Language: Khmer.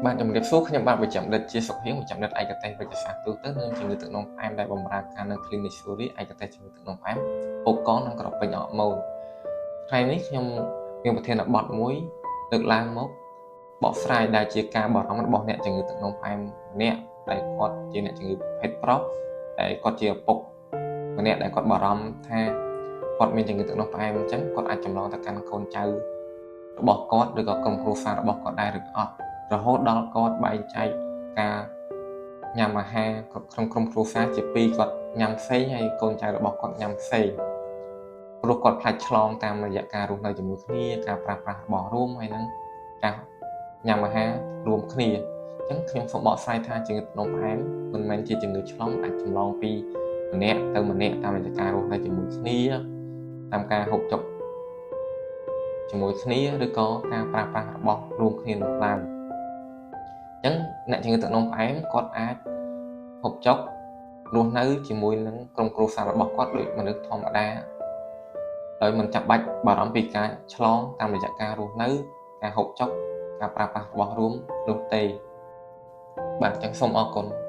បាទជំរាបសួរខ្ញុំបាទវេជ្ជបណ្ឌិតជាសុខហៀងវេជ្ជបណ្ឌិតឯកទេសវេជ្ជសាស្ត្រទូទៅនិងជំងឺទឹកនោមផ្អែមដែលបម្រើការនៅ Clinic Suri ឯកទេសជំងឺទឹកនោមផ្អែមពកកនិងក្រពេញអរម៉ូនថ្ងៃនេះខ្ញុំមានប្រធានបទមួយលើកឡើងមកបកស្រាយដែលជាការបារម្ភរបស់អ្នកជំងឺទឹកនោមផ្អែមម្នាក់ដែលគាត់ជាអ្នកជំងឺប្រភេទប្រុសតែគាត់ជាឪពុកម្នាក់ដែលគាត់បារម្ភថាគាត់មានជំងឺទឹកនោមផ្អែមអញ្ចឹងគាត់អាចចម្លងទៅកាន់កូនចៅរបស់គាត់ឬក៏ក្រុមគ្រួសាររបស់គាត់ដែរឬអត់រហូតដល់គាត់បែងចែកការញ៉ាំអាហារក្នុងក្រុមគ្រួសារជាពីរគាត់ញ៉ាំផ្សេងហើយកូនចៅរបស់គាត់ញ៉ាំផ្សេងព្រោះគាត់ខ្លាចឆ្លងតាមរយៈការរស់នៅជាមួយគ្នាការប្រើប្រាស់របស់រួមហើយនឹងការញ៉ាំអាហាររួមគ្នាអញ្ចឹងខ្ញុំសូមបកស្រាយថាជំងឺទឹកនោមផ្អែមមិនមែនជាជំងឺឆ្លងអាចចម្លងពីម្នាក់ទៅម្នាក់តាមរយៈការរស់នៅជាមួយគ្នាតាមការហូបចុកជាមួយគ្នាឬក៏ការប្រើប្រាស់របស់រួមគ្នានោះឡើយអញ្ចឹងអ្នកជំងឺទឹកនោមផ្អែមគាត់អាចហូបចុករស់នៅជាមួយនឹងក្រុមគ្រួសាររបស់គាត់ដូចមនុស្សធម្មតាដោយមិនចាំបាច់បារម្ភពីការឆ្លងតាមរយៈការរស់នៅការហូបចុកការប្រើប្រាស់របស់រួមនោះទេបាទអញ្ចឹងសូមអរគុណ។